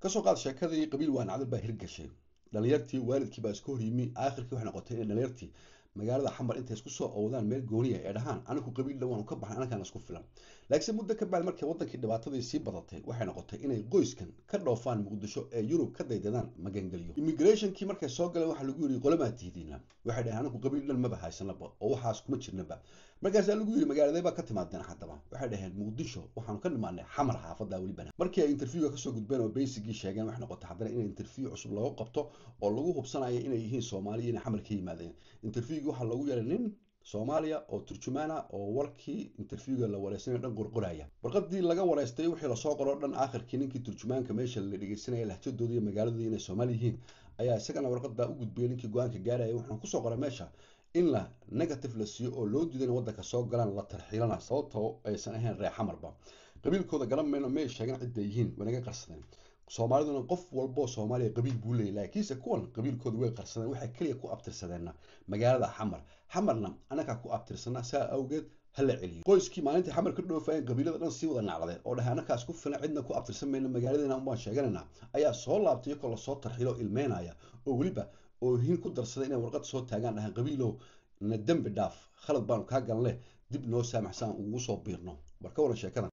Kasoo qaad sheekadii qabiil waan cadal baa hirgashay. Dhalinyartii waalidkii baa iska horyimi. Aakhirkii waxay noqotay inay dhalinyartii magaalada Xamar intay isku soo owdaan meel gooniya ee dhahaan, "Anigu qabiil dhan waanu ka baxnay, anakaan isku filan." Laakiinse muddo ka bacdi, markii wadankii dhibaatadii sii badatay, waxay noqotay inay qoyskan ka dhoofaan Muqdisho ee Yurub ka daydadaan magangeliyo. Immigrationkii markay soo galeen, waxaa lagu yidhi, "Qolamaa tihidiina?" Waxay dhaheen, "Anigu qabiil dhan maba haysanaba oo waxaas kuma jirnaba." Markaasaa lagu yidhi, "Magaaladay baa ka timaadeen?" Haddaba waxay dhaheen, "Muqdisho waxaanu ka nimaanay, Xamar xaafaddaa welibana." Markii ay interviewga kasoo gudbeen oo basicgii sheegeen, waxay noqotay haddana in interview cusub looga qabto oo lagu hubsanayo inay yihiin Soomaaliya, inay Xamar ka yimaadeen. Interviewgii waxaa loogu yeeray nin Soomaaliya oo turjumaana oo warkii interviewga la wareysanayo dhan qorqoraya, warqadii laga wareystay wixii lasoo qoro dhan. Aakhirkii ninkii turjumaanka meesha la dhegeysanaya lahjadooda iyo magaaladii inay Soomaali yihiin ayaa isagana warqada u gudbiyay ninkii go-aanka gaaraya. Wuxuuna kusoo qoray meesha in la negative la siiyo oo loo diiday in waddanka soo galaan, la tarxiilana, sababtoo aysan ahayn reer Xamarba. Qabiilkooda garan mayno, may sheegan cidday yihiin, way naga qarsadeen. Soomaaliduna qof walboo Soomaaliya qabiil buu leeyahy, laakiinse kuwan qabiilkooda way qarsadeen. Waxay keliya ku abtirsadeenna magaalada Xamar, Xamarna anagaa ku abtirsana, saa awgeed hala celiyo. Qoyskii maalintii Xamar ka dhoofaayeen qabiilada dhan sii wada nacladeen oo dhahay, "Anakaas ku filan, cidna ku abtirsan mayno, magaaladeena unbaan sheeganaynaa," ayaa soo laabtay iyakoo lasoo tarxiilo, ilmeynaya oo weliba oohin ku darsaday inay warqad soo taagaan, dhahaan, "Qabiilow, na dembi dhaaf, khalad baanu kaa galne, dib noo saamaxsaan ugu soo biirno." War ka waran sheekadan?